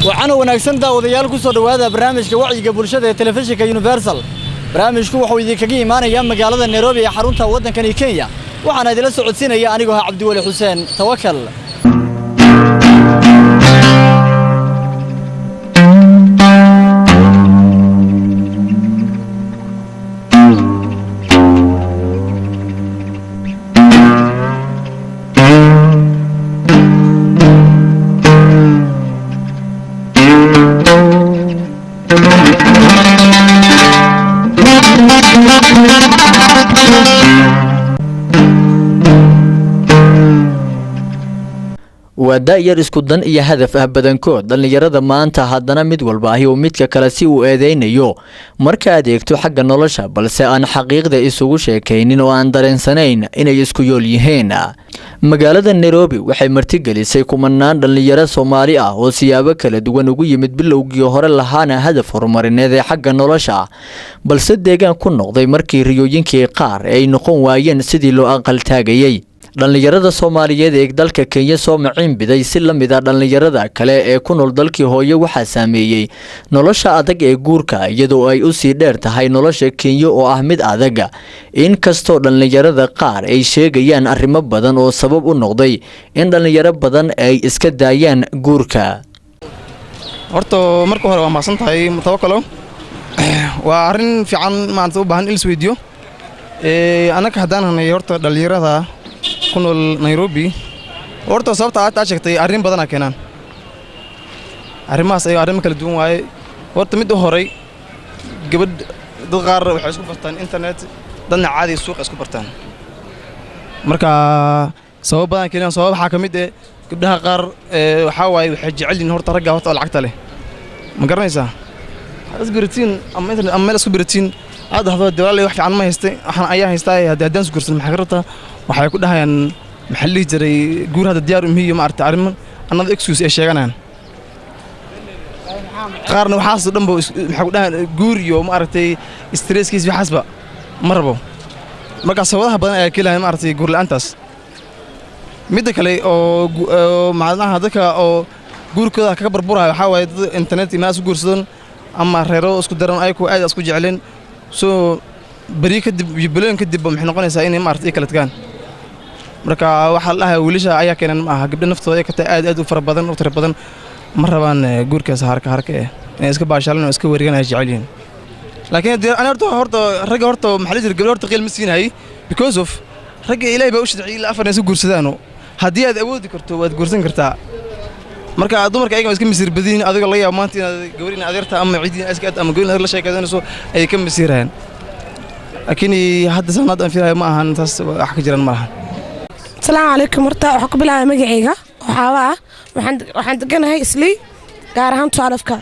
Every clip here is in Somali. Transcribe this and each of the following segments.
Waxaana wanaagsan, daawadayaal, ku soo dhowaada barnaamijka wacyiga bulshada ee telefishinka Universal. Barnaamijku wuxuu idinkaga imaanayaa magaalada Nairobi ee xarunta waddankani Kenya, waxaana idinla socodsiinaya anigoo ah Cabdiweli Xuseen Tawakal. Waa da'yar isku dan iyo hadaf ah badankood dhallinyarada maanta, haddana mid walba ahi uu midka kale si uu eedeynayo marka adeegto xagga nolosha, balse aan xaqiiqda isugu sheekaynin oo aan dareensanayn inay isku yool yihiin. Magaalada Nairobi waxay martigelisay kumanaan dhallinyaro Soomaali ah oo siyaabo kala duwan ugu yimid, bilowgii hore lahaana hadaf horumarineed ee xagga nolosha, balse deegaan ku noqday markii riyooyinkii qaar ay noqon waayeen sidii loo aqaltaagayey. Dhallinyarada Soomaaliyeed ee dalka Kenya soo maciin biday, si la mid ah dhallinyarada kale ee ku nool dalkii hooye, waxaa saameeyey nolosha adag ee guurka, iyadoo ay usii dheer tahay nolosha Kenya oo ah mid adag. Inkastoo dhallinyarada qaar ay sheegayaan arrimo badan oo sabab u noqday in dhallinyaro badan ay iska daayaan guurka. Horta marka hore waa mahadsan tahay, Mutawakalo. Waa arrin fiican maanta u baahan in la isweydiiyo. Annaga haddaan hanay horta dhallinyarada ku nool Nairobi, horta sababta aad sheegtay arrin badanaa keenaan. Arrimahaas ayaa arrimo kala duwan waaye. Horta midda horey, gabadh dad qaar waxay isku bartaan internet, dadna caadi suuqa isku bartaan. Marka sabab badan keenaan. Sabab waxaa ka mid eh gabdhaha qaar waxaa waaye waxay jecel yihiin horta ragga horta oo lacagta leh, ma garanaysaa? Waxaad isbaratiin ama internet ama meel isku baratiin, aad dhahdo, "Dee walaalay, wax fiican ma haystay, waxaan ayaa haystaa, haddii haddaan is guursan maxaa ka rabtaa?" Waxay ku dhahayaan, maxaa la dhihi jiray, guur hadda diyaar umihiyo. Ma aragtay, arrimo another excuse ay sheeganayaan. Qaarna waxaasoo dhan ba maxay ku dhahayaan guur iyo ma aragtay stresskiis waxaasba ma rabo. Marka sababaha badan ayaa keenaya ma aragtay guur la'aantaas. Midda kale oo macnaha dadka oo guurkooda kaga burburaya waxaa waaye dad internet imaa isku guursadon ama reero isku daran, ayaku aad isku jecleen, soo beri kadib iyo bilooyin kadib maxay noqonaysaa inay ma aragtay ay kala tagaan. Marka waxaa la dhahayaa wiilasha ayaa keenan ma aha, gabdho naftooda ay ka tahay aad aad u fara badan, u tiro badan ma rabaan guurkaas harka harka eh, inay iska baashaalan oo iska wareegan ay jecel yihiin. Laakiin haddii ani horta ragga horta maxaa la jira, gabdho horta qiil ma siinayay, because of ragga Ilaahay baa u sharciyay ilaa afar inay isku guursadaano. Haddii aad awoodi karto waad guursan kartaa. Marka dumarka ayaga waa iska masiir badan yihiin. Adiga laga yaabo maanta inaad gabar in adeerta ama ciidin iska ama gabar in adeer la sheekaysanayso ayay ka masiirayaan. Laakiin hadda saan hadda aan filayo ma ahan taas, wax ka jiraan ma lahan. Asalaamu calaykum. Horta waxaan ku bilaabay magacayga waxaaba ah waxaan deganahay Islii, gaar ahaan Twelve-ka.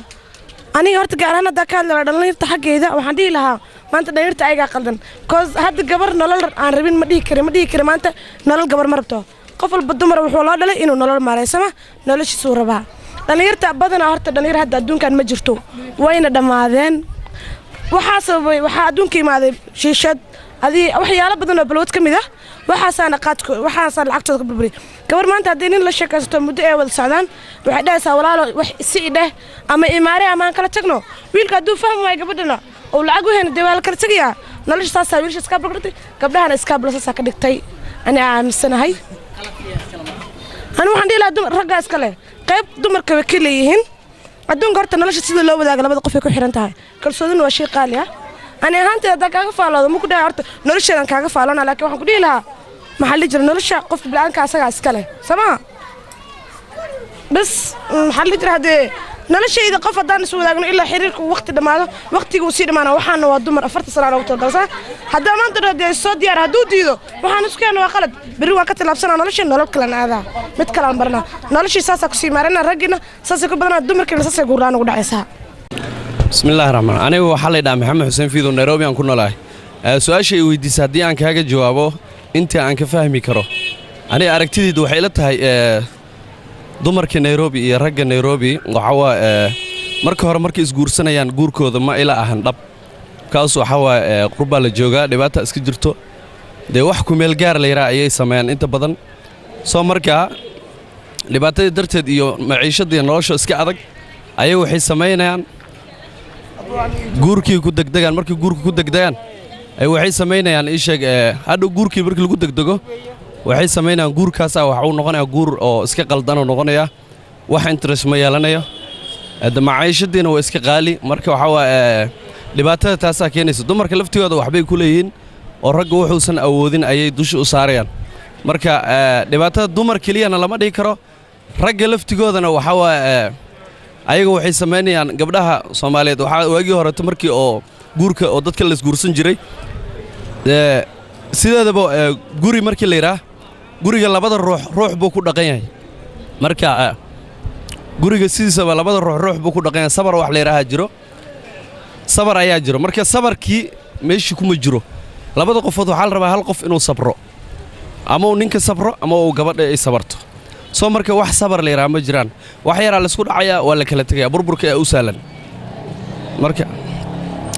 Aniga horta gaar ahaan haddaa ka hadlaya dhalinyarta xaggeeda, waxaan dhihi lahaa maanta dhalinyarta ayagaa qaldan, because hadda gabar nolol aan rabin ma dhihi kari, ma dhihi kari maanta nolol gabar ma rabto. Qof walba dumar wuxuu loo dhalay inuu nolol maareysama, noloshiisuu rabaa. Dhalinyarta badanaa horta dhalinyar hadda adduunkan ma jirto, wayna dhammaadeen. Waxaa sababay waxaa adduunka imaaday shiishad, adii waxyaalo badan oo balwad ka mid ah, waxaasaana qaadko, waxaasaana lacagtooda ka burburiy. Gabar maanta haddii nin la sheekaysato muddo ay wada socdaan, waxay dhahaysaa, "Walaalo, wax si i dheh ama imaare ama aan kala tagno." Wiilka hadduu fahmi waayo gabadhana oo lacag u hena, dee waa la kala tegayaa. Nolosha saasaa wiilasha iskaablo ka dhigtay, gabdhahana iskaablo saasaa ka dhigtay. Ani aaminsanahay, ani waxaan dhihi lahaa raggaa iska leh qayb, dumarka way ka leeyihiin. Adduunka horta nolosha sida loo wadaaga labada qof ay ku xiran tahay. Kalsoonina waa shay qaali ah. Ani ahaanteed haddaan kaaga faaloodo, ma ku dhahay horta nolosheedan kaaga faaloona, laakiin waxaan ku dhihi lahaa, maxaa la dhihi jira, nolosha qofka bila'aanka asagaa iska leh soo bas. Maxaa la dhihi jira, haddee noloshayda qof haddaan is wadaagno ilaa xiriirka uu waqti dhammaado, waqtiga uu sii dhammaana, waxaana waa dumar 40 sana loogu talagalsan. Haddaa maanta dhaho dee soo diyaar, hadduu diido waxaan isku keena waa qalad. Berri waan ka tillaabsanaa nolosha, nolol kalan aadaa, mid kalaan baranaa, noloshii saasaa kusii maarana. Raggiina saasay ku badanaa, dumarkiina saasay guurlaan ugu dhacaysaa. Bismillahi raxmaan. Aniga waxaa la ydhaha Maxamed Xuseen Fiido, Nairobi aan ku noolahay. Su-aasha ay weydiisay haddii aan kaaga jawaabo intii aan ka fahmi karo, aniga aragtidaydu waxay ila tahay dumarka Nairobi iyo ragga Nairobi waxaa waa marka hore markay isguursanayaan guurkooda ma ila ahan dhab. Kaas waxaa waa qurbaa la joogaa, dhibaata iska jirto, dee wax kumeel gaar la yidhaha ayay sameeyaan inta badan. Soo markaa dhibaatadii darteed iyo maciishadii nolosha iska adag. Ayaga waxay samaynayaan guurkii ku degdegaan. Markii guurka ku degdegaan ay waxay samaynayaan, ii sheeg, hadhow guurkii markii lagu degdego waxay samaynayaan guurkaasaa waxa uu noqonayaa guur oo iska qaldanoo noqonaya, wax interest ma yeelanayo. Hadda maciishadiina waa iska qaali. Marka waxaa waa dhibaatada taasaa keenaysa. Dumarka laftigooda waxbay ku leeyihiin oo ragga wuxuusan awoodin ayay dusha u saarayaan. Marka dhibaatada dumar keliyana lama dhihi karo, ragga laftigoodana waxaa waa ayaga waxay samaynayaan. Gabdhaha Soomaaliyeed waxaa waagii horeeto markii oo guurka oo dadka laisguursan jiray, sideedaba guri markii la yidhaah, guriga labada ruux ruux buu ku dhaqan yahay. Marka guriga sidiisaba labada ruux ruux buu ku dhaqan yahay. Sabar wax la yidhaahaa jiro, sabar ayaa jiro. Marka sabarkii meeshii kuma jiro. Labada qofood waxaa la rabaa hal qof inuu sabro, ama uu ninka sabro ama uu gabadha ay sabarto. Soo marka wax sabar la yidhaha ma jiraan. Wax yaraa laysku dhacayaa, waa la kala tegayaa, burburka ayaa u sahlan.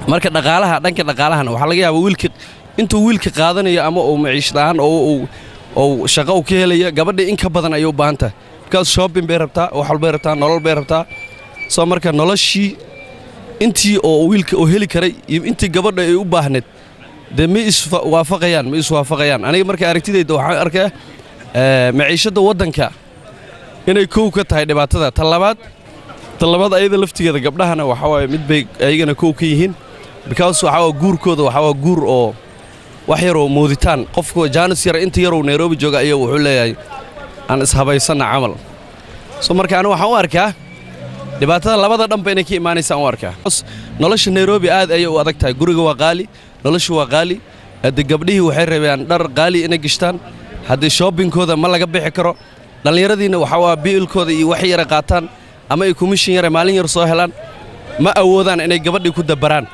Marka dhaqaalaha, dhanka dhaqaalahana waxaa laga yaabaa wiilka intuu wiilka qaadanayo ama uu maciishad ahaan oo uu shaqo uu ka helaya, gabadha in ka badan ayay u baahan tahay, because shopping bay rabtaa, wax walbay rabtaa, nolol bay rabtaa. Soo marka noloshii intii oo wiilka uu heli karay iyo intii gabadha ay u baahneed dee ma iswaafaqayaan, ma iswaafaqayaan. Aniga marka aragtidayda waxaan arkaa maciishadda waddanka inay kow ka tahay dhibaatada. Ta labaad ayada laftigeeda gabdhahana waxaa waaye mid bay ayagana kow ka yihiin, because waxaa waa guurkooda waxaa waa guur oo wax yaroo mooditaan. Qofku jaanis yar inta yaruu Nairobi jooga ayaa wuxuu leeyahay aan ishabaysanna camal. So marka anigu waxaan u arkaa dhibaatada labada dhanba inay ka imaanaysa aan u arkaa. Nolosha Nairobi aad ayay u adag tahay. Guriga waa qaali, noloshu waa qaali. Hadde gabdhihii waxay rabeen dhar qaali inay gishtaan, haddii shoppingkooda ma laga bixi karo. Dhallinyaradiina waxaa waa biilkooda iyo wax yara qaataan ama ay commission yara maalin yar soo helaan, ma awoodaan inay gabadhii ku dabaraan.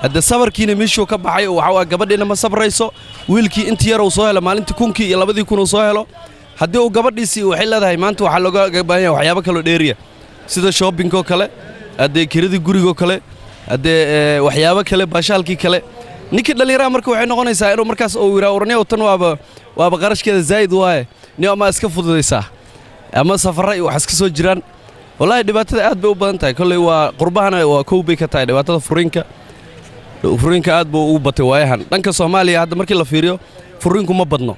Hadde sabarkiina meeshuu ka baxay oo waxaa waa gabadhiina ma sabrayso. Wiilkii intii yar uu soo helo maalintii, 1000kii iyo 2000 uu soo helo, haddii uu gabadhiisii waxay leedahay maanta waxaa looga baahan yahay waxyaabo kaloo dheeriya, sida shoppingoo kale, haddee kiradii gurigoo kale, haddee waxyaabo kale, baashaalkii kale. Ninkii dhallinyaraha marka waxay noqonaysaa inuu markaas uu yidhaa, "Warniyow, tan waaba qarashkeeda zaa'id waaye, niyo ama iska fududaysaa ama safarra iyo wax iska soo jiraan." Wallaahi dhibaatada aad bay u badan tahay. Kolley waa qurbahana waa kow bay ka tahay dhibaatada. Furiinka aad buu ugu batay waayahan dhanka Soomaaliya. Hadda markii la fiiriyo furiinku ma badno,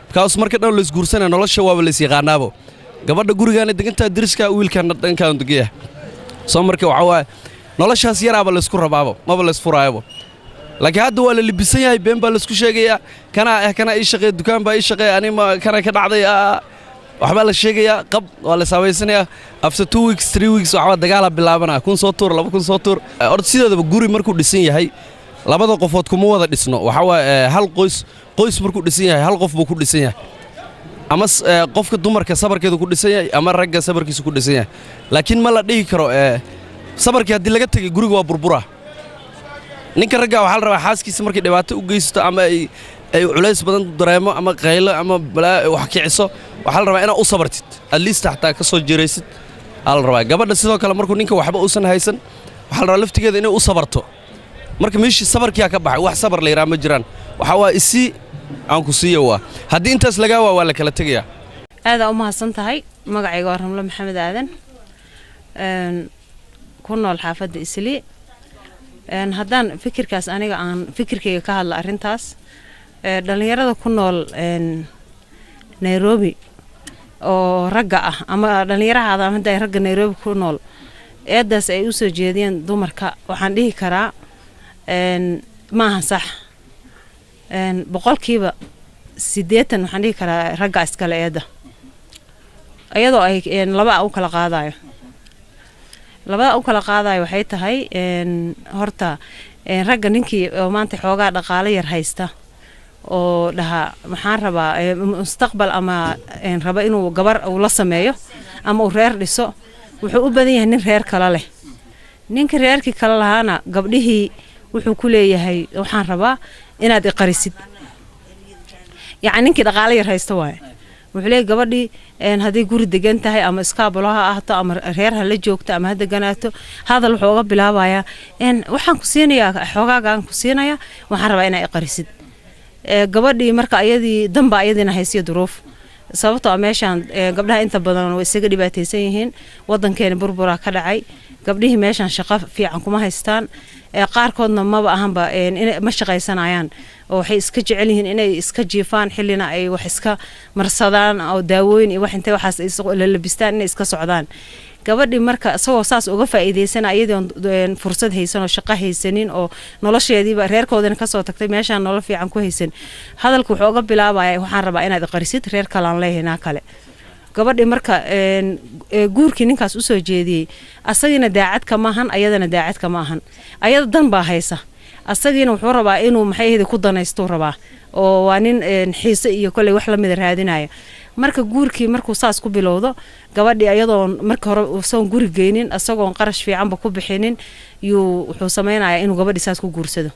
markaas marka dhan laisguursanaya nolosha waaba laysyaqaanaabo. Gabadha gurigaana degantaa deriska, wiilkaana dhankaan degaya. Soo marka waxaa waaye noloshaas yaraaba laysku rabaabo, maba laysfuraayabo. Laakiin hadda waa la libisan yahay, been baa laysku sheegayaa. Kanaa kanaa ii shaqeeya, dukaan baa ii shaqeeya, ani ma kana ka dhacday, waxbaa la sheegayaa, qab waa la saabaysanayaa. After 2 weeks, 3 weeks waxbaa dagaala bilaabanaya, 1000 soo tuur, 2000 soo tuur. Horta sideedaba guri markuu dhisan yahay labada qofood kuma wada dhisno. Waxaa waaye hal qoys, qoys markuu dhisan yahay hal qof buu ku dhisan yahay, ama qofka dumarka sabarkeedu ku dhisan yahay ama ragga sabarkiisu ku dhisan yahay. Laakiin ma la dhihi karo sabarkii haddii laga tegay guriga waa burbura. Ninka ragga waxaa la rabaa xaaskiisa markay dhibaato u geysato ama ay culays badan dareemo ama qaylo ama balaa wax kiciso, waxaa la rabaa inaad u sabartid, at least xataa ka soo jiraysid aa la rabaa. Gabadha sidoo kale markuu ninka waxba uusan haysan, waxaa la rabaa laftigeeda inay u sabarto. Marka meeshii sabarkiyaa ka baxay, wax sabar la yidhaha ma jiraan. Waxaa waa isii aan ku siiya, waa haddii intaas lagaa waa la kala tegayaa. Aadaa u mahadsan tahay. Magacayga waa Ramlo Maxamed Aadan, ku nool xaafadda Islii. Haddaan fikirkaas aniga aan fikirkayga ka hadla arrintaas, dhalinyarada ku nool Nairobi oo ragga ah ama dhalinyarahaada ama hadda ragga Nairobi ku nool, eedaas ay usoo jeediyeen dumarka waxaan dhihi karaa maaha sax. 80% waxaan dhihi karaa ragga iskale eedda, iyadoo ay laba u kala qaadayo. Labada u kala qaadayo waxay tahay, horta ragga ninkii oo maanta xoogaa dhaqaalo yar haysta oo dhaha maxaan rabaa mustaqbal ama raba inuu gabar uu la sameeyo ama uu reer dhiso, wuxuu u badan yahay nin reer kale leh. Ninka reerkii kale lahaana gabdhihii wuxuu ku leeyahay, "Waxaan rabaa inaad iqarisid." Yacni ninkii dhaqaalo yar haysta waaye, wuxuu leeyahay gabadhii hadday guri degan tahay ama iskaabulo ha ahaato ama reer ha la joogto ama ha deganaato, hadal wuxuu uga bilaabayaa, "Waxaan ku siinayaa xoogaagaan ku siinayaa, waxaan rabaa inaa iqarisid." Gabadhii marka ayadii danba ayadiina haysiyo duruuf. Sababtoo ah meeshaan gabdhaha inta badan way isaga dhibaataysan yihiin. Wadankeena burburaa ka dhacay, gabdhihii meeshaan shaqo fiican kuma haystaan, qaarkoodna maba ahanba ma shaqaysanayaan oo waxay iska jecel yihiin inay iska jiifaan, xillina ay wax iska marsadaan oo daawooyin iyo wax intay waxaas lalabistaan inay iska socdaan. Gabadhii marka isagoo saas uga faa'iidaysana, iyadoon fursad haysan oo shaqo haysanin oo nolosheediiba reerkoodana kasoo tagtay, meeshaan nolol fiican ku haysan, hadalka wuxuu uga bilaabaya, "Waxaan rabaa inaad iqarisid, reer kalaan leeyahay kale." Gabadhii marka guurkii ninkaas usoo jeediyey, asagiina daacad kama ahan, ayadana daacad kama ahan. Ayada dan baa haysa, asagiina wuxuu rabaa inuu, maxay ahayd, ku danaystuu rabaa, oo waa nin xiise iyo kolley wax lamida raadinaya. Marka guurkii markuu saas ku bilowdo, gabadhii ayadoon marka hore usan guri geynin, isagoon qarash fiicanba ku bixinin, yuu wuxuu sameynayaa inuu gabadhii saas ku guursado.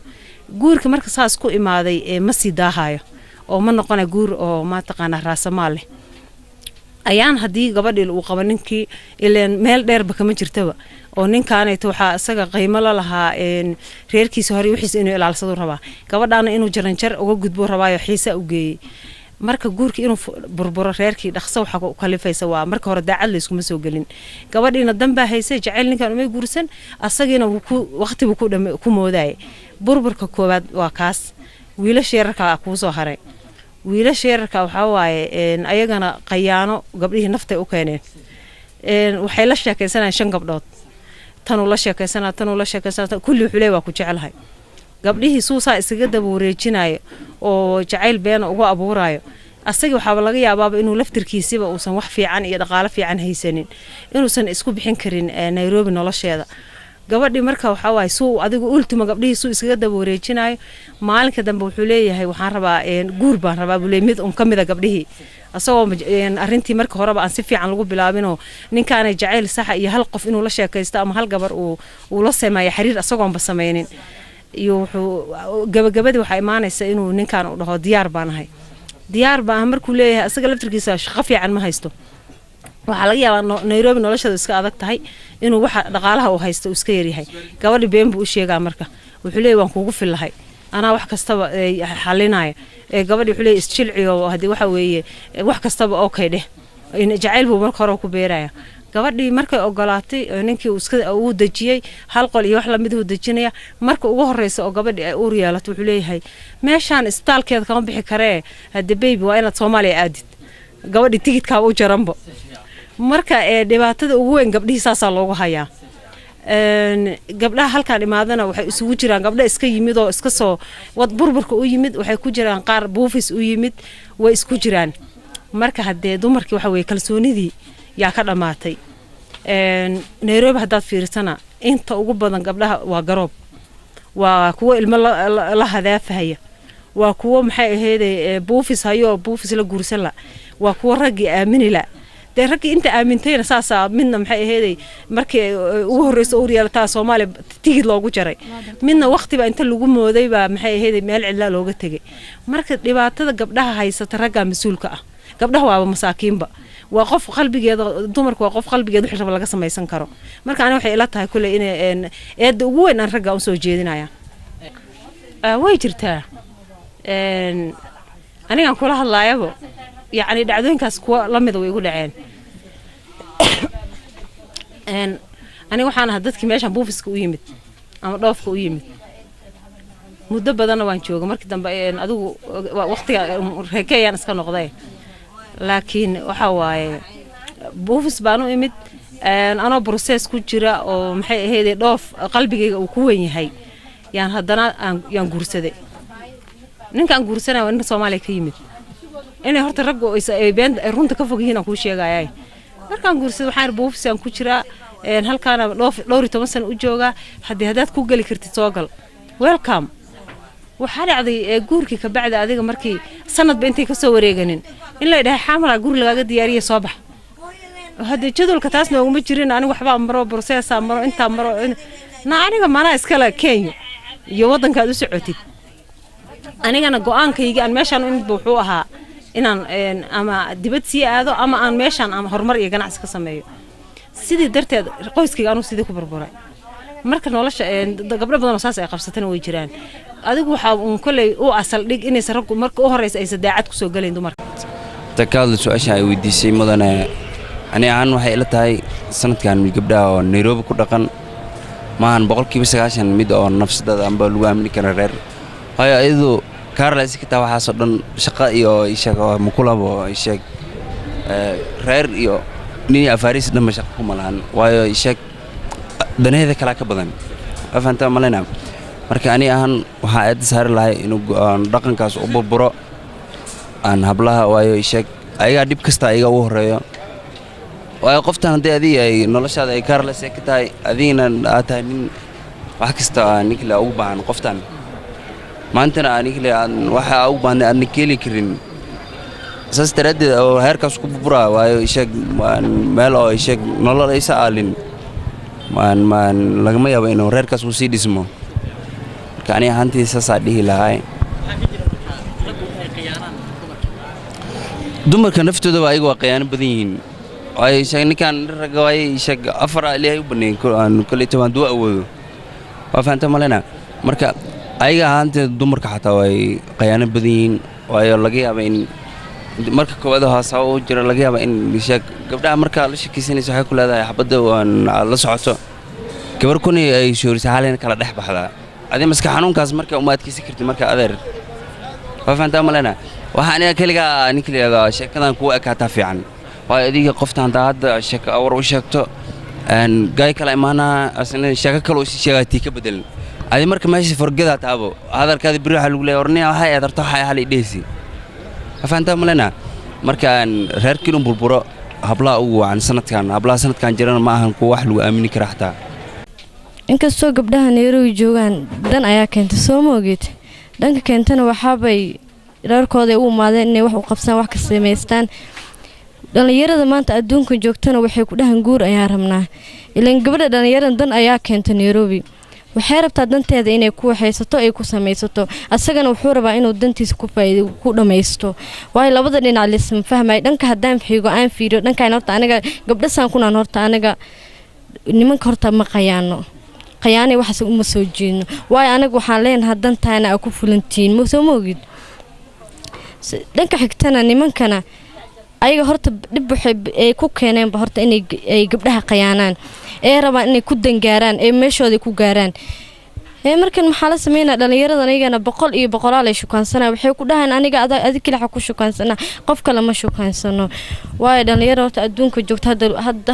Guurkii marka saas ku imaaday ma sii daahayo oo ma noqona guur oo mataqaanaa raasamaal leh. Ayaan haddii gabadhii uu qabo ninkii, ileen meel dheerba kama jirtaba, oo ninkaanayto waxaa isaga qiimo la lahaa reerkiisa hore, wixiisa inuu ilaalsadu rabaa, gabadhaana inuu jaranjar uga gudbo rabaayo, xiisa u geeyey. Marka guurkii inuu burburo reerkii dhaqso waxaa ku kalifaysa waa marka hore daacad layskuma soo gelin. Gabadhiina danbaa haysay, jacayl ninkan umay guursan, asagiina waqtibuu ku moodayay. Burburka koowaad waa kaas. Wiilasha yararkaa kuusoo haray. Wiilasha yararka waxaa waaye ayagana qayaano gabdhihii naftay u keeneen. Waxay la sheekaysanayaan shan gabdhood, tanuu la sheekaysanaa, tanuu la sheekaysanaa, kulli wuxuu leeyahay, "Waa ku jecelahay." Gabdhihii suusaa iskaga daba wareejinayo oo jacayl beena ugu abuurayo, asagii waxaaba laga yaabaaba inuu laftirkiisiba uusan wax fiican iyo dhaqaalo fiican haysanin, inuusan isku bixin karin Nairobi nolosheeda. Gabadhii marka waxaa waaye suu adigu ultimo gabdhihii suu iskaga daba wareejinayo, maalinka dambe wuxuu leeyahay, "Waxaan rabaa guur baan rabaa," buu leeyahay, mid un ka mid a gabdhihii, asagoo arrintii marka horeba aan si fiican lagu bilaabinoo ninkaanay jacayl saxa iyo hal qof inuu la sheekaysto ama hal gabar uu la sameeyo xiriir asagoonba sameynin, iyo wuxuu gabagabadii waxaa imaanaysa inuu ninkan u dhaho, "Diyaar baan ahay, diyaar baan ahay." Markuu leeyahay, asaga laftirkiisa shaqo fiican ma haysto. Waxaa laga yaabaa Nairobi nolosheedu iska adag tahay, inuu waxa dhaqaalaha uu haysto uu iska yaryahay. Gabadhi been buu u sheegaa. Marka wuxuu leeyahay, "Waan kuugu fillahay, anaa wax kastaba xalinaya." Gabadhi wuxuu leeyahay, "Isjilciyo, haddii waxa weeye wax kastaba okay dheh." Jacayl buu marka hore ku beeraya. Gabadhii markay ogolaatay, ninkii iska uu dejiyey hal qol iyo wax lamid uu dejinaya. Marka ugu horeysa oo gabadhii ay uur yeelato, wuxuu leeyahay, "Meeshaan isbitaalkeeda kama bixi karee, hadde baby, waa inaad Soomaaliya aadid." Gabadhii tigidkaaba u jaranbo. Marka dhibaatada ugu weyn gabdhihii saasaa loogu hayaa. Gabdhaha halkaan imaadana waxay isugu jiraan gabdho iska yimid oo iska soo wad burburka u yimid, waxay ku jiraan qaar buufis u yimid, way isku jiraan. Marka haddee dumarkii waxa weye kalsoonidii yaa ka dhammaatay. Nairobi haddaad fiirsana, inta ugu badan gabdhaha waa garoob, waa kuwo ilmo la hadaafahaya, waa kuwo, maxay ahayd, buufis hayo, buufis la guursan la, waa kuwo raggii aamini la. Dee raggii inta aamintayna saasaa midna, maxay ahayd, markii ugu horreysa uur yeelataa Soomaaliya tigid loogu jaray, midna waqtiba inta lagu mooday baa, maxay ahayd, meel cidlaa looga tegay. Marka dhibaatada gabdhaha haysata raggaa mas-uulka ah. Gabdhaha waaba masaakiinba, waa qof qalbigeeda, dumarku waa qof qalbigeeda wixii raba laga samaysan karo. Marka ani waxay ila tahay kulley inay eedda ugu weyn aan ragga usoo jeedinaya. Way jirtaa, anigaan kula hadlaayabo, yacni dhacdooyinkaas kuwa lamida way igu dhaceen. Aniga waxaan ahaa dadkii meeshan buufiska u yimid ama dhoofka u yimid. Muddo badanna waan jooga. Markii dambe adigu waqtiga reekeeyaan iska noqday, laakiin waxa waaye buufis baan u imid anoo process ku jira oo, maxay ahayd, dhoof qalbigayga uu ku weyn yahay, yaan haddana yaan guursaday. Ninkaan guursanaya waa ninka Soomaaliya ka yimid. Inay horta raggu ay been runta ka fog yihiin aan kuu sheegayay. Markaan guursaday waxaan buufisaan ku jiraa halkaana dhoof dhowr iyo toban sano u joogaa. Haddii haddaad ku geli kartid, soo gal, welcome. Waxaa dhacday guurkii kabacdi adiga markii sanadba intay kasoo wareeganin in la dhahay, "Xaamala guri lagaaga diyaariya, soo bax." Haddee jadwalka taas nooguma jirin. Aniga waxbaa maro, process-aa maro, intaa maro na aniga manaa iskale Kenya iyo waddankaad u socotid. Anigana go-aankaygii aan meeshaan u imidba wuxuu ahaa inaan ama dibad sii aado ama aan meeshaan ama horumar iyo ganacsi ka sameeyo. Sidii darteed qoyskayga anuu sidii ku burburay. Marka nolosha gabdho badan oo saas ay qabsatana way jiraan. Adigu waxaa uun kolley u asal dhig inaysan raggu marka u horeysa aysan daacad kusoo gelayn dumarka. Ta ka hadla su-aasha ay weydiisay mudane, ani ahaan waxay ila tahay sanadkan gabdhaha oo Nairobi ku dhaqan maahan 90% mid oo nafsadada amba lagu aamini kara reer, waayo iyadu careless ka taa waxaasoo dhan, shaqo iyo isheeg oo makulabo isheeg reer iyo nin iyo afaariis dhanba shaqo kuma lahan, waayo isheeg danaheeda kalaa ka badan. Waa fahantaa malena? Marka ani ahaan waxaa aada saari lahay inuu dhaqankaas u burburo aan hablaha, waayo isheeg ayagaa dhib kasta ayagaa ugu horreeyo, waayo qoftan haddii adiga ay noloshaada ay careless ka tahay, adigina aad tahay nin wax kasta ninkale ugu baahan, qoftan maantana ninkale aan waxa ugu baahnay aadna keeli karin, saas daraaddeed oo heerkaas ku burburaa, waayo isheeg meel oo isheeg nolol aysa aalin maan lagama yaabo inuu reerkaas uu sii dhismo. Marka ani ahaantii saasaa dhihi lahay. Dumarka naftoodaba ayaga waa khiyaano badan yihiin, waayo sheeg ninkan ragga, waaye sheeg afar Ilaahay u baneeyay aan koleyta waan duu awoodo. Waa fahanta malena? Marka ayaga ahaanteed dumarka xataa way khiyaano badan yihiin, waayo laga yaaba in marka koowaad haasaabo u jira, laga yaaba in sheeg gabdhaha markaa la sheekaysanaysa waxay ku leedahay xabadda waan aad la socoto gabar kuni ay shoorisa xalina kala dhex baxdaa, adi maska xanuunkaas marka uma adkaysan kartid. Marka adeer, waa fahantaa malena? Waxa aniga keligaa ninka la yidhahdo sheekadan kuwa ekaataa fiican, waayo adiga qofta haddaa hadda sheeko war u sheegto, gaay kala imaanaa, asna sheeko kale usii sheegaa tii ka bedelan. Adi marka meesha forgedaa taabo hadalkaadi beri waxaa lagu leeyahay warniya waxay aad horta waxay hal idhehaysi. Waa fahantaa malena? Marka reerkii inuu burburo hablaha ugu wacan sanadkan, hablaha sanadkan jirana ma ahan kuwa wax lagu aamini kara xataa. Inkastoo gabdhaha Nairobi joogaan dan ayaa keentay, soo ma ogid? Dhanka keentana waxaabay reerkooda u imaadeen inay wax u qabsaan, wax ka samaystaan. Dhallinyarada maanta adduunka joogtana waxay ku dhahan guur ayaan rabnaa. Ilaan gabadha dhallinyarada dan ayaa keenta Nairobi, waxay rabtaa danteeda inay ku waxaysato, ay ku samaysato. Asagana wuxuu rabaa inuu dantiisa ku faa'iido ku dhammaysto, waayo labada dhinac lisma fahmay. Dhanka haddaan xigo aan fiiriyo dhankaan, horta aniga gabdhasaan kunaan, horta aniga nimanka horta ma qayaano, qayaanay waxaas uma soo jeedno, waayo anaga waxaan leenahay dantaana aa ku fulantihiin, ma soo ma ogid? Dhanka xigtana nimankana ayaga horta dhib waxay ay ku keeneenba horta inay ay gabdhaha qayaanaan ee rabaan inay ku dangaaraan ee meeshooda ku gaaraan. Ee markan maxaa la sameynaa? Dhallinyaradan ayagana boqol iyo boqolaal ay shukaansanaa, waxay ku dhahaan aniga adig kelixa ku shukaansanaa, qof kale ma shukaansano. Waayo dhallinyaro horta adduunka joogta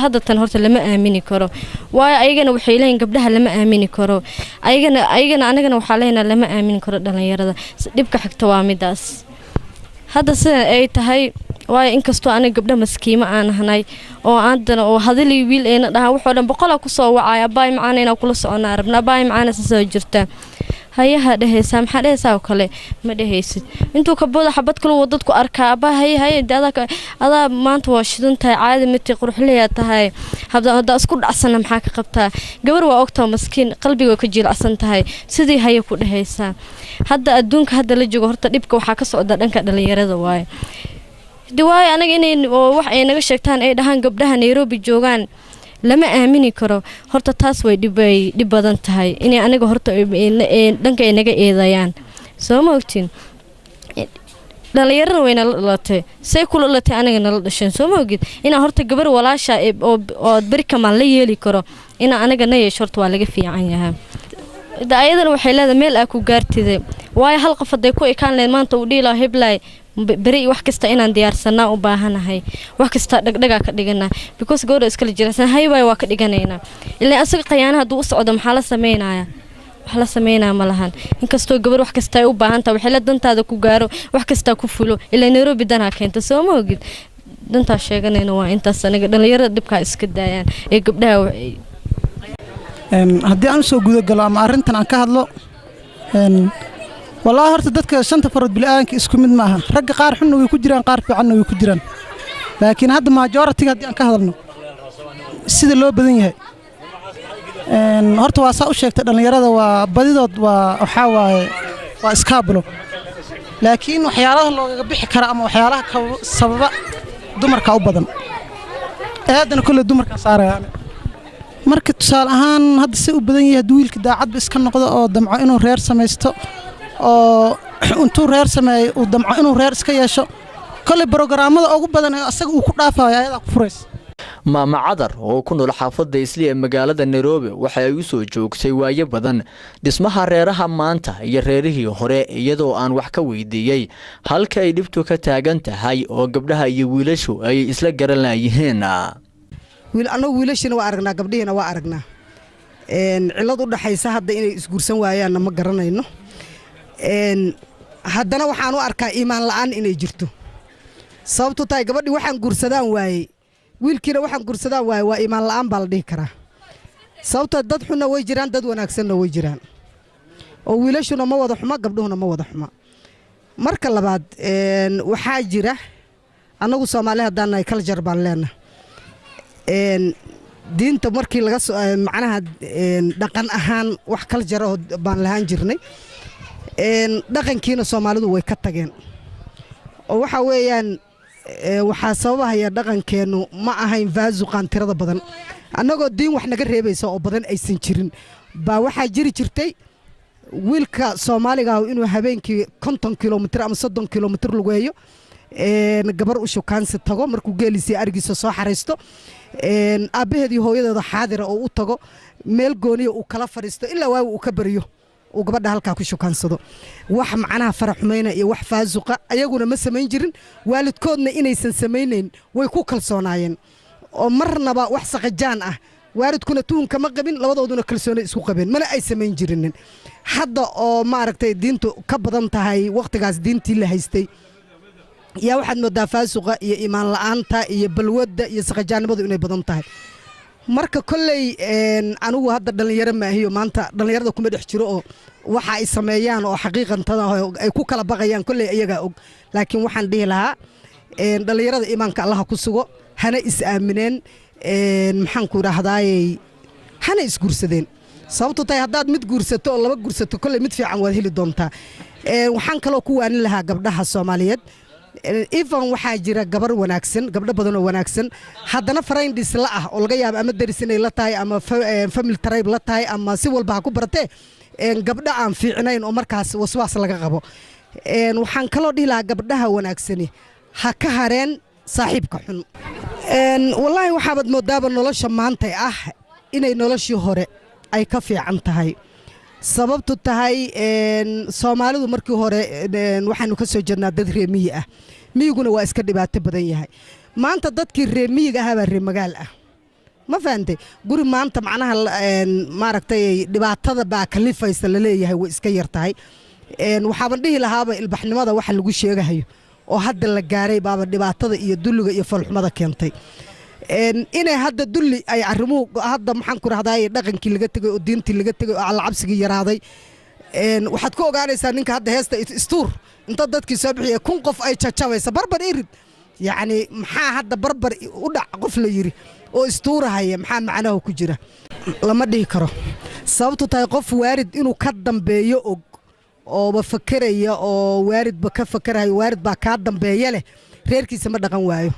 hadda tan horta lama aamini karo, waayo ayagana waxay leeyihin gabdhaha lama aamini karo, ayagana anagana waxaa leenahay lama aamini karo dhallinyarada. Dhibka xigta waa midaas hadda sidan ay tahay, waayo inkastoo aniga gabdho maskiimo aan ahnay oo haddana oo hadalii wiil ayna dhahaan waxoo dhan boqolaa kusoo wacaya, abaay macaana inaa kula soconaa rabna, abaay macaana sasoo jirta, hayaha dhehaysaa, maxaa dhehaysaa oo kale ma dhehaysid. Intuu ka booda xabad kale uu dadku arkaa, abaa haye haye de adaa maanta waa shidan tahay, caadi mati quruxleyaa tahay, hadda isku dhacsana maxaa ka qabtaa? Gabar waa ogtaa maskiin, qalbiga way ka jiilacsan tahay, sidii haye ku dhehaysaa. Hadda adduunka hadda la joogo horta dhibka waxaa ka socda dhanka dhalinyarada waaye de, waayo anaga inay oo wax ay naga sheegtaan ay dhahaan gabdhaha Nairobi joogaan lama aamini karo, horta taas way dhib badan tahay inay anaga horta dhanka ay naga eedayaan, soo ma ogtiin? Dhallinyarana way nala dhalatay, say kula dhalatay anaga nala dhasheen, soo ma ogid? Inaa horta gabar walaasha oo beri kamaan la yeeli karo inaa anaga na yeesho horta waa laga fiican yahay. De ayadana waxay leedahay meel aa ku gaartida, waayo hal qof hadday ku ekaan lahayd maanta uu dhihi lahaa heblaay beri wax kasta inaan diyaarsanaa u baahanahay, wax kasta dhagdhagaa ka dhiganaa, because gabadha iskala jiracsan haybaay waa ka dhiganaynaa. Ilaan asaga qayaanaha hadduu u socdo maxaa la sameynaya? Wax la sameynaya ma lahan. Inkastoo gabar wax kasta ay u baahan tahay, waxay la dantaada ku gaaro, wax kastaa ku fulo, ilaa Nairobi danaa keenta, soo ma ogid? Dantaa sheeganayna waa intaas. Aniga dhallinyarada dhibkaa iska daayaan ee gabdhaha Haddii aan usoo gudagalo ama arrintan aan ka hadlo, wallaahi horta dadka shanta farood bila'aanka isku mid maaha. Ragga qaar xunna way ku jiraan, qaar fiicanna way ku jiraan, laakiin hadda majority haddii aan ka hadalno sida loo badan yahay, horta waa saa u sheegtay, dhallinyarada waa badidood waa waxaa waaye waa iskaabulo, laakiin waxyaalaha loogaga bixi kara ama waxyaalaha sababa dumarka u badan, eedana kolley dumarkaa saaraya. Marka tusaale ahaan hadda si u badan yahay, haddii wiilka daacadba iska noqdo oo damco inuu reer samaysto oo intuu reer sameeyo uu damco inuu reer iska yeesho. Kolley programada ugu badan ee asaga uu ku dhaafayo ayadaa ku furaysa. Maama Cadar oo ku nool xaafadda Isli ee magaalada Nairobi waxa ay u soo joogtay waayo badan dhismaha reeraha maanta iyo reerihii hore, iyadoo aan wax ka weydiiyey halka ay dhibtu ka taagan tahay oo gabdhaha iyo wiilashu ay isla garan laayihiin. Annagu wiilashiina waa aragnaa, gabdhihiina waa aragnaa. Cillad u dhaxaysa hadda inay isguursan waayaanna ma garanayno. Haddana waxaan u arkaa iimaan la'aan inay jirto. Sababtu tahay, gabadhii waxaan guursadaan waayey, wiilkiina waxaan guursadaan waayey, waa iimaan la'aan baa la dhihi karaa. Sababtoo dad xunna way jiraan, dad wanaagsanna way jiraan, oo wiilashuna ma wada xuma, gabdhuhuna ma wada xuma. Marka labaad, waxaa jira, annagu Soomaali haddaan nahay, culture baan leenahay. Diinta markii laga soo, macnaha dhaqan ahaan wax culture oo baan lahaan jirnay. Dhaqankiina Soomaalidu way ka tageen, oo waxa weeyaan waxaa sababahaya dhaqankeennu ma ahayn faasuqaan tirada badan. Annagoo diin wax naga reebaysa oo badan aysan jirin baa waxaa jiri jirtay wiilka Soomaaliga ah inuu habeenkii 50 kilomitir ama 30 kilomitir lugeeyo, gabar u shukaansi tago. Markuu geeliisii arigiisa soo xaraysto, aabbaheedii hooyadeeda xaadira oo u tago, meel gooniya uu kala fadhiisto ilaa waawi uu ka baryo, uu gabadha halkaa ku shukaansado. Wax macnaha faraxumayna iyo wax faasuqa ayaguna ma samayn jirin, waalidkoodna inaysan samaynayn way ku kalsoonaayeen, oo marnaba wax saqajaan ah waalidkuna tuhunka ma qabin, labadooduna kalsooni isku qabeen, mana ay samayn jirinin. Hadda oo maaragtay diintu ka badan tahay wakhtigaas diintii la haystay, yaa waxaad moodaa faasuqa iyo iimaan la'aanta iyo balwadda iyo saqajaannimadu inay badan tahay. Marka kolley anigu hadda dhallinyaro maahiyo, maanta dhallinyarada kuma dhex jiro, oo waxa ay sameeyaan oo xaqiiqantada ay ku kala baqayaan kolley iyagaa og. Laakiin waxaan dhihi lahaa, dhallinyarada iimaanka Allaha ku sugo, hana is aamineen, maxaan ku idhaahdaayey, hana isguursadeen. Sababto tahay, haddaad mid guursato oo laba guursato, kolley mid fiican waad heli doontaa. Waxaan kaloo ku waanin lahaa gabdhaha Soomaaliyeed, even waxaa jira gabar wanaagsan, gabdho badan oo wanaagsan, haddana friends la ah oo laga yaabo ama deris inay la tahay ama family tribe la tahay ama si walba ha ku baratee, gabdho aan fiicnayn oo markaas waswaas laga qabo. Waxaan kaloo dhihi lahaa, gabdhaha wanaagsani ha ka hareen saaxiibka xun. Wallaahi waxaabaad moodaaba nolosha maantay ah inay noloshii hore ay ka fiican tahay. Sababtu tahay, Soomaalidu markii hore waxaanu ka soo jeednaa dad reer miyi ah, miyiguna waa iska dhibaato badan yahay. Maanta dadkii reer miyiga ahaa baa reer magaal ah, ma fahantay? Guri maanta macnaha maaragtay dhibaatada baa kalifaysa laleeyahay way iska yar tahay. Waxaaban dhihi lahaaba ilbaxnimada waxa lagu sheegahayo oo hadda la gaaray baaba dhibaatada iyo dulliga iyo falxumada keentay. Inay hadda dulli ay arrimuhu hadda, maxaan ku rahdaay, dhaqankii laga tegay oo diintii laga tegay oo allacabsigii yaraaday, waxaad ku ogaanaysaa ninka hadda heesta istuur inta dadkii soo bixiya 1000 qof ay jajabaysa barbar irid. Yacni maxaa hadda barbar u dhac qof la yiri oo istuurahaya, maxaa macnaha ku jira? Lama dhihi karo. Sababtu tahay, qof waarid inuu ka dambeeyo og ooba fakeraya oo waaridba ka fakerayo, waarid baa kaa dambeeya leh, reerkiisa ma dhaqan waayo.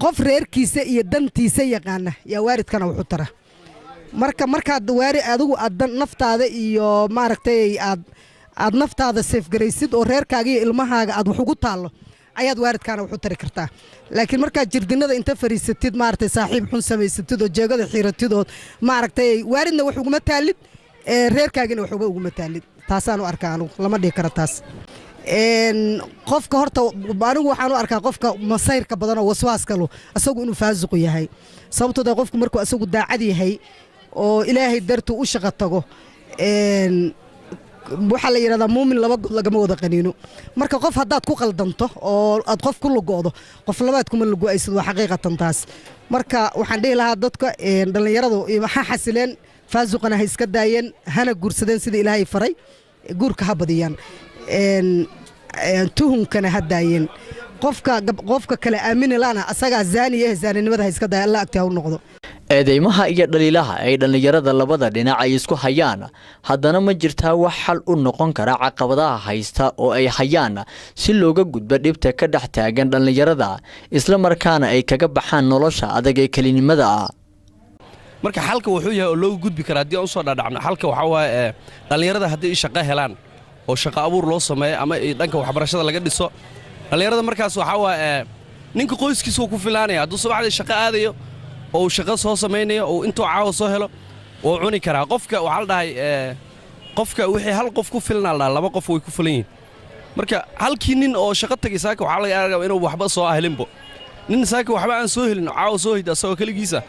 Qof reerkiisa iyo dantiisa yaqaana yaa waaridkana wuxu tara. Marka markaad waari adigu aad naftaada iyo maaragtay aad naftaada seefgaraysid oo reerkaaga iyo ilmahaaga aad wax ugu taallo, ayaad waaridkaana wax u tari kartaa. Laakiin markaad jirdinada inta fariisatid, maaragtay, saaxiib xun samaysatid oo jeegada xiiratid oo maaragtay waaridna wax uguma taalid, reerkaagina wax uga uguma taalid. Taasaan u arkaa anigu, lama dhihi karo taas. Qofka horta anigu waxaan u arkaa qofka masayrka badan oo waswaaska lo asagu inuu faasiqu yahay. Sababtoo da qofku markuu asagu daacad yahay oo Ilaahay dartuu u shaqo tago, waxaa la yidhahdaa muumin laba god lagama wada qaniino. Marka qof haddaad ku qaldanto oo aad qof ku lugo'do, qof labaad kuma lugo'aysid, waa xaqiiqatan taas. Marka waxaan dhihi lahaa dadka dhallinyaradu ha xasileen, faasuqana ha iska daayeen, hana guursadeen sida Ilaahay faray, guurka ha badiyaan, tuhunkana ha daayeen. Qofka kale aamini lana asagaa zaani eh, zaaninimada ha iska daaya, Alla agti ha u noqdo. Eedeymaha iyo dhaliilaha ay dhallinyarada labada dhinac ay isku hayaan, haddana ma jirtaa wax xal u noqon kara caqabadaha haysta oo ay hayaan si looga gudbo dhibta ka dhex taagan dhallinyarada, isla markaana ay kaga baxaan nolosha adag ee kelinimada ah? Marka xalka wuxuu yahay oo looga gudbi kara, haddii aan usoo dhadhacno xalka, waxaa waaye dhallinyarada haddii shaqo helaan oo shaqo abuur loo sameeyo ama dhanka waxbarashada laga dhiso. Dhallinyarada markaas waxaa waa ninka qoyskiisa wuu ku filaanaya. Hadduu subaxdii shaqo aadayo oo uu shaqo soo samaynayo oo intuu caawa soo helo, wuu cuni karaa. Qofka waxaa la dhahay qofka wixii hal qof ku filnaa la dhaha, laba qof way ku filan yihiin. Marka halkii nin oo shaqo tagay saaka, waxaa laga yaabaa inuu waxba soo helinbo. Nin saaka waxba aan soo helin, caawa soo hid asagoo keligiisa,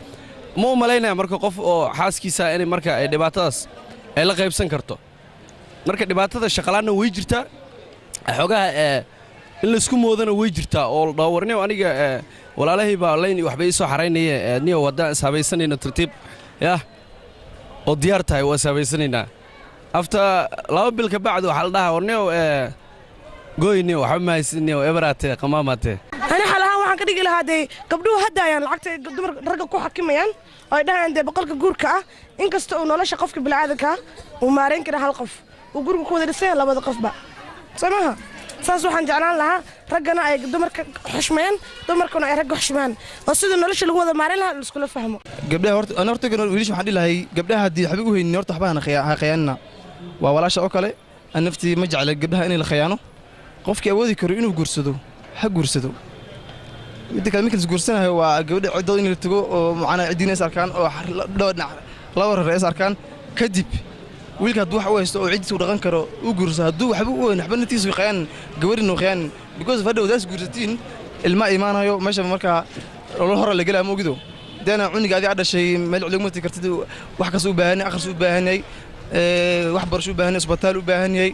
ma u malaynaya marka qof oo xaaskiisa inay marka ay dhibaatadaas ay la qaybsan karto. Marka dhibaatada shaqalaanna way jirtaa, xoogaha in laysku moodana way jirtaa, oo la dhaho, "Warniyow, aniga walaalahay baa layn waxba ii soo xaraynaya. Niyow, haddaan ishabaysanayno tartiib yah oo diyaar tahay, waa ishabaysanaynaa." After 2 bil ka bacdi waxaa la dhahaa, "Warniyow, goyniyo, waxba ma haysinniyo, eberaate qamaamaate." Ani xal ahaan waxaan ka dhigi lahaa, dee gabdhuhu hadda ayaan lacagta dumar ragga ku xakimayaan oo ay dhahayaan dee 100-ka guurka ah, inkasta uu nolosha qofka bini'aadanka uu maarayn kara hal qof, uu guriga ku wada dhisaya labada qofba, soo maha? Saas waxaan jeclaan lahaa, raggana ay dumarka xushmeeyaan, dumarkuna ay ragga xushmeeyaan, oo sidii nolosha lagu wada maarayn lahaa laiskula fahmo. Gabdhaha horta, ana horta wiilasha waxaan dhihi lahay, gabdhaha haddii waxba u haynin, horta waxba ha khiyaanina. Waa walaasha oo kale. An naftii ma jecla gabdhaha inay la khiyaano. Qofkii awoodi karo inuu guursado ha guursado. Midda kale, marka la isguursanayo, waa gabadha ciddooda in la tago oo macnaa ciddiina is arkaan oo dhowr dhinac laba reer is arkaan. Kadib wiilka hadduu wax u haysto oo ciddiisa u dhaqan karo, u guurso. Hadduu waxba u weyn, waxba naftiisa u khiyaanin, gabadhina u khiyaanin, because hadhow daas guursatiin, ilma imaanayo meesha. Markaa nolol hore la gelaa, ma ogido? Deena cuniga adiga dhashay meel cid mati kartid. Wax kasta u baahan yahay, akhris u baahan yahay, wax barasho u baahan yahay, isbitaal u baahan yahay.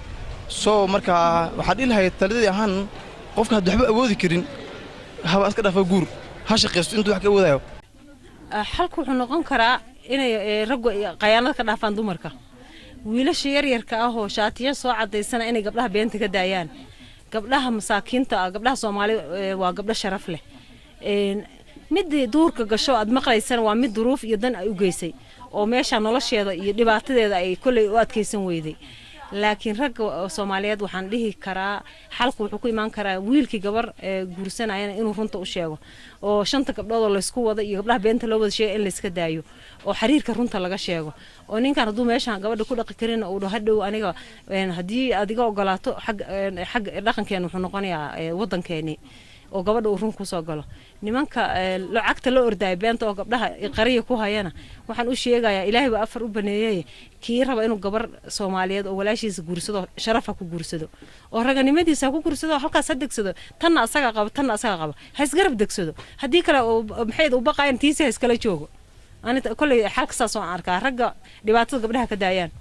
So marka waxaan dhihi lahay taladii ahaan, qofka hadduu waxba awoodi karin, haba iska dhaafa guur, ha shaqaysto intuu wax ka awoodayo. Xalku wuxuu noqon karaa inay raggu khayaanada ka dhaafaan dumarka. Wiilasha yaryarka ah oo shaatiya soo cadaysana inay gabdhaha beenta ka daayaan. Gabdhaha masaakiinta ah, gabdhaha Soomaali waa gabdho sharaf leh. Midii duurka gasho aad maqlaysana waa mid duruuf iyo dan ay u geysay oo meesha nolosheeda iyo dhibaatadeeda ay kolley u adkaysan weyday. Laakiin ragga Soomaaliyeed waxaan dhihi karaa, xalku wuxuu ku imaan karaa wiilkii gabar guursanayana inuu runta u sheego, oo shanta gabdhood oo laysku wada iyo gabdhaha beenta loo wada sheega in layska daayo, oo xiriirka runta laga sheego, oo ninkan hadduu meeshaan gabadha ku dhaqi karin, uu dhaho, "Hadhow aniga haddii aad iga ogolaato, xag dhaqankeena wuxuu noqonayaa wadankeeni," oo gabadha uu run kusoo galo. Nimanka lacagta la ordaya, beenta oo gabdhaha qariya ku hayana, waxaan u sheegayaa, Ilaahay baa afar u baneeyey. Kii raba inuu gabar Soomaaliyeed oo walaashiisa guursado, sharaf ha ku guursado oo raganimadiisa ha ku guursado. Halkaas ha degsado. Tanna asaga qaba, tanna asaga qaba, ha isgarab degsado. Haddii kale maxay u baqayan? Tiisi ha iskala joogo. Ani kolley xalka saas oo aan arkaa, ragga dhibaatada gabdhaha ka daayaan.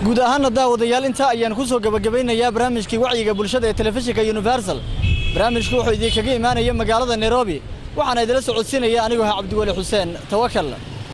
Guud ahaana, daawadayaal, intaa ayaan ku soo gabagabaynayaa barnaamijkii wacyiga bulshada ee telefishinka Universal. Barnaamijku wuxuu idinkaga imaanaya magaalada Nairobi, waxaana idila socodsiinaya anigoo ah Cabdiweli Xuseen Tawakal.